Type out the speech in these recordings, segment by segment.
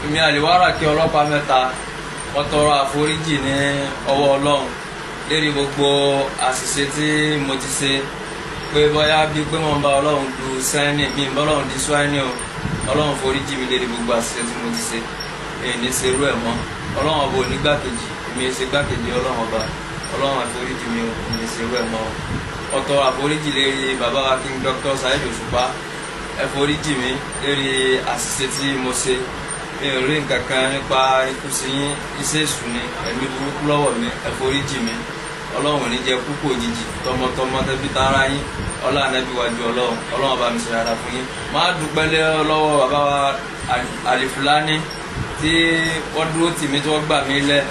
Èmi Àlìwáràkí ọlọ́pàá mẹ́ta, wọ́n tọrọ àforíjì ní ọwọ́ Ọlọ́run lérí gbogbo àṣìṣe tí mo ti ṣe, pé bóyá bíi pé mo ń bá Ọlọ́run du sẹ́ni mi ń bá Ọlọ́run di sẹ́ni o. Ọlọ́run foríjì mi lérí gbogbo àṣìṣe tí mo ti ṣe. Èyí ní ṣerú ẹ̀ mọ́. Ọlọ́run ọba ò ní gbàkejì, èmi ṣe gbàkejì Ọlọ́run ọba. Ọlọ́run àforíjì mi ò ní ṣerú ẹ̀ mọ́. Ọ̀tọ̀ àforíjì lérí bàbá wa King Dr. Saheed Òṣùpá, ẹ foríjì mi lérí àṣìṣe tí mo ṣe. Mi ò rí nǹkan kan nípa ikú sí yín, iṣẹ́ èṣù ni, ẹ̀mí burúkú lọ́wọ́ mi. Ẹ foríjì mi. Ọlọ́run ò ní jẹ́ kúkú òjijì, tọmọtọmọ, tẹbí tará yín. Ọlá ànábì wájú Ọlọ́run. Ọlọ́run bá mi ṣe dáadáa fún yín. Máa dúpẹ́ lọ́wọ́ bàbá wa Àlìfúlání tí wọ́n dúró tì mí, tí wọ́n gbà mí lẹ̀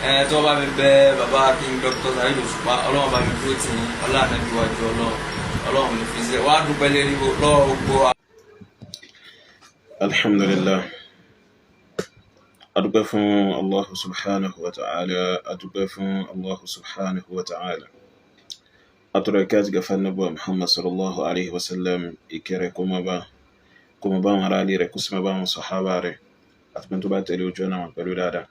ẹ, tí wọ́n bá mi bẹ bàbá King Dr. Saheed Òṣùpá. Ọlọ́run bá mi dúró tì yín. Ọlá ànábì wájú Ọlọ́run. Ọlọ́run ní fi sílẹ̀. Wàá dúpẹ́ lérí lọ́wọ́ gbogbo. Alhamdulillah, adúpẹ́ fún Allah subhanahu wa ta'ala, adúpẹ́ fún Allah subhanahu wa ta'ala. Atọrọ ìkẹ́ àti gafar nabuwa Muhammad sallallahu alaihi wasallam. Ìkẹrẹ kó máa bá wọn ará ilé rẹ̀, kó sì máa bá wọn sàhábà rẹ̀, àti pé tó bá tẹ̀lé ojú ọ̀nà wọn pẹ̀lú dáadáa.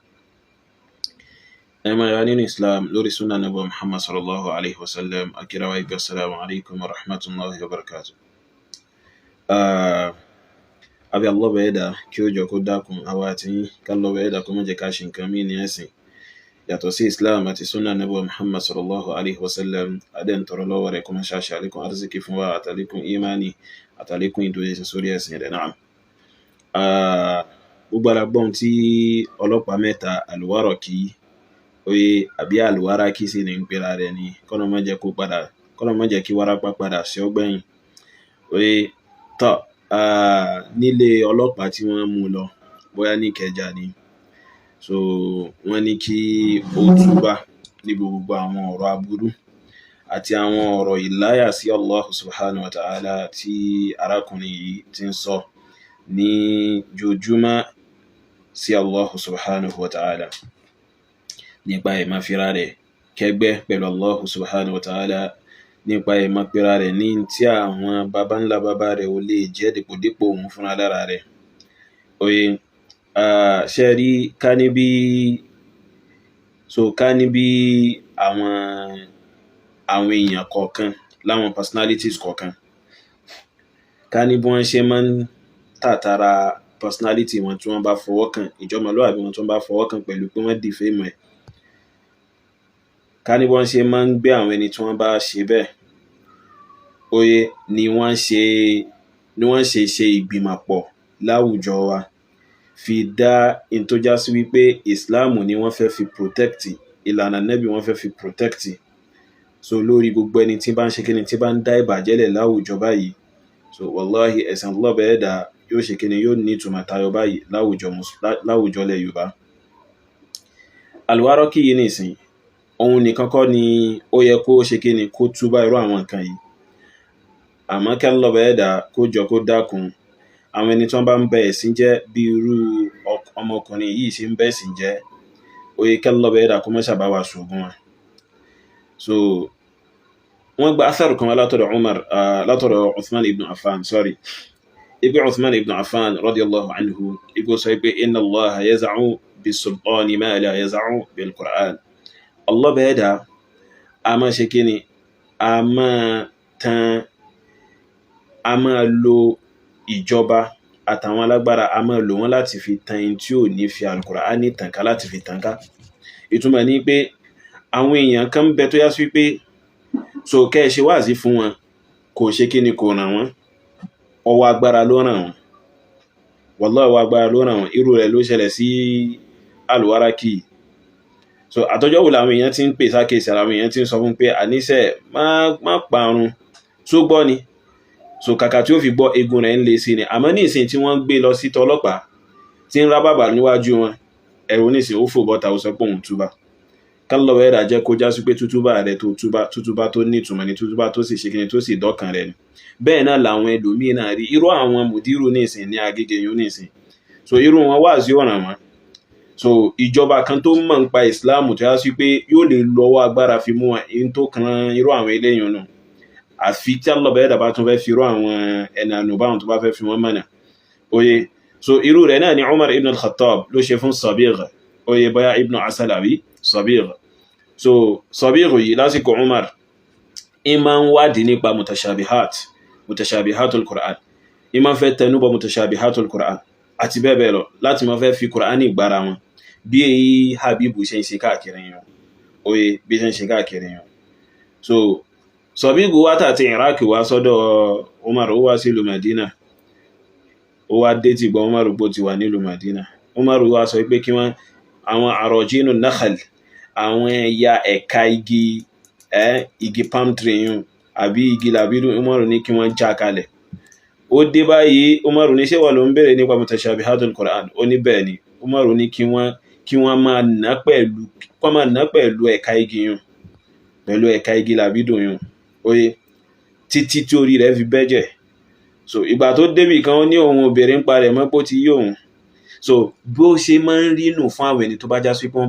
Ẹ máa yá nínú Islam lórí sunna nabuwa Muhammad sallallahu alaihi wasallam, akirawa ìgbà assalamu alaikum wa rahmatullahi wa barakatuh. Abi Allah bẹ̀ẹ́dà kí ó jọ kó dákun àwa àti yín, ká lọ bẹ̀ẹ́dà kó má jẹ́ ká ṣe nǹkan míì ní ẹ̀sìn yàtọ̀ sí Islam àti sunna nabuwa Muhammad sallallahu alaihi wasallam. Adé ń tọrọ lọ́wọ́ rẹ̀ kó má ṣàṣe àlékún arziki fún wa, àtàlékún imani, àtàlékún ìdúróṣinṣin sórí ẹ̀sìn rẹ̀ náà. Gbogbo alágbọ́n tí ọlọ́pàá mẹ́ta Àlùwárọ̀kí oye àbí Àlùwárákí sì ní ń pera rẹ̀ ni, kọ́nà má jẹ́ kó padà, kọ́nà má jẹ́ kí wárápá padà sí ọgbẹ́yìn oye tọ́ nílé ọlọ́pàá tí wọ́n mú lọ, bóyá ní Ìkẹjà ni. So wọ́n ní kí ó túbà níbi gbogbo àwọn ọ̀rọ̀ aburú àti àwọn ọ̀rọ̀ ìláyà sí Allah subhanahu wa ta'ala tí arákùnrin yìí ti ń sọ ní jojúmọ́ sí Allah subhanahu wa ta'ala, nípa ìmáfira rẹ̀ kẹgbẹ́ pẹ̀lú Allah subhanahu wa ta'ala, nípa ìmọ̀pera rẹ̀ ní tí àwọn baba ńlá baba rẹ̀ ò lè jẹ́ dìpòdípò òun fúnra lára rẹ̀. Oye, ṣe rí ká ní bí, so ká ní bí àwọn èèyàn kọ̀ọ̀kan láwọn personalities kọ̀ọ̀kan, ká ní bí wọ́n ṣe máa ń tàtàrà personality wọn tí wọ́n bá fọwọ́ kàn, ìjọmọlúwàbí wọn tí wọ́n bá fọwọ́ kàn pẹ̀lú pé wọ́n defame ẹ̀, ká ní bí wọ́n ṣe máa ń gbé àwọn ẹni tí wọ́n bá ṣe bẹ́ẹ̀, oye, ni wọ́n ṣe ṣe ìgbìmọ̀pọ̀ láwùjọ wa fi dá in tó já sí wípé Islam ni wọ́n fẹ́ fi protect, ìlànà Nábì wọ́n fẹ́ fi protect. So lórí gbogbo ẹni tí bá ń ṣe kíni, tí bá ń dá ìbàjẹ́ lẹ̀ láwùjọ báyìí, so wallahi, ẹ̀sìn Allah bẹ́ẹ̀ dà yóò ṣe kíni, yóò ní ìtumọ̀ tayọ báyìí láwùjọ lẹ̀ Yorùbá. Àlùwárọ́kì yìí nìsín, òun nìkan kọ́ ni ó yẹ kó ṣe kíni, kó túbá irú àwọn nǹkan yìí. Àmọ́ kí Allah bẹ́ẹ̀ dà kó jọ kó dákun, àwọn ẹni tí wọ́n bá ń bẹ ẹ̀sìn jẹ́ bí irú ọmọkùnrin yìí ṣe ń bẹ ẹ̀sìn jẹ́, ó yẹ kí Allah bẹ́ẹ̀ dà kó má ṣàbáwá ṣògùn wọn. So wọ́n gba atharu kan wá látọ̀dọ̀ Umar, látọ̀dọ̀ Uthman ibn Affan, sorry, ibi Uthman ibn Affan radiyallahu anhu, ibi sọ pé inna Allah yaza'u bis-sultani ma la yaza'u bil-Qur'an. Allah bẹ́ẹ̀ dà a máa ṣe kíni, a máa tan, a máa lo ìjọba àtàwọn alágbára, a máa lò wọ́n láti fi tan ẹni tí ò ní fi Al-Qur'ani tàn ká, láti fi tàn ká. Ìtumọ̀ ní pé àwọn èèyàn kan bẹ tó yá sí pé so kẹ́ ẹ ṣe wáàsí fún wọn, kò ṣe kí ni, kò ràn wọ́n, ọwọ́ agbára ló ràn wọ́n. Wallahi, ọwọ́ agbára ló ràn wọ́n. Irú rẹ̀ ló ṣẹlẹ̀ sí Al-Waraki. So àtọjọ́ wo làwọn èèyàn ti ń pè sákèsì, àwọn èèyàn ti ń sọ fún pé àníṣe má parun tó gbọ́ ni. So kàkà tí ó fi gbọ́, egun rẹ̀ ń le sí ni. Àmọ́ ní ìsìn tí wọ́n gbé lọ sí tọlọ́pàá tí ń rábàbà níwájú wọn, ẹ̀rù nísìn ó fò bọ́ta, ó sọ pé òun túbà. Kálọ̀ ẹ̀dà jẹ́ kó já sí pé tútúbà rẹ̀ tó túbà, tútúbà tó ní ìtumọ̀ ni, tútúbà tó sì ṣe kíni, tó sì dọ́kàn rẹ̀ ni. Bẹ́ẹ̀ náà làwọn ẹlòmíín náà rí irú àwọn mùdírù nísìn ní Agége yún nísìn. So irú wọn wá sí ọ̀ràn wọn. So ìjọba kan tó mọ̀ ń pa ìsìláàmù tó yá sí pé yóò lè lọ́wọ́ agbára fi mú wọn in tó kan irú àwọn eléyìí nù, àfi tí Allah bẹ́ẹ̀ dàbá tún fẹ́ fi irú àwọn ẹni ànú báwọn tó bá fẹ́ fi wọ́n mọ̀nà. Oye. So irú rẹ̀ náà ni Umar ibn al-Khattab ló ṣe fún Sabigh, oye, bóyá ibn Asalawi Sabigh. So Sabigh yìí lásìkò Umar, in máa ń wádìí nípa mutashabihat, mutashabihatul Qur'an, in máa ń fẹ́ tẹnubọ mutashabihatul Qur'an àti bẹ́ẹ̀ bẹ́ẹ̀ lọ, láti máa fẹ́ fi Qur'an ìgbára wọn, bí èyí Habibu ṣe ń ṣe káàkiri yẹn, oye, bí ṣe ń ṣe káàkiri yẹn. So Sabigh wá tàti Iraq wá sọ́dọ̀ Umar, ó wá sí ìlú Madina, ó wá dé ti gbọ́ Umar gbó ti wà nílùú Madina. Umar wá sọ pé kí wọ́n àwọn àrọ̀jínú nakhal, àwọn ẹ̀yà ẹ̀ka igi, igi palm tree yun àbí igi làbídù, Umar ní kí wọ́n já kalẹ̀. Ó dé báyìí, Umar ní, ṣé wà ló ń bèèrè nípa mutashabihatul Qur'an? Ó ní bẹ́ẹ̀ ni. Umar ní kí wọ́n máa ná pẹ̀lú ẹ̀ka igi yun, pẹ̀lú ẹ̀ka igi làbídù yun, oye, títí tí orí rẹ̀ fi bẹ́jẹ̀. So ìgbà tó débì kan, ó ní òun obìnrin ń parẹ̀ mọ́ pé ó ti yí òun. So bó ṣe máa ń rí nù fún àwọn ẹni tó bá já sí pé wọ́n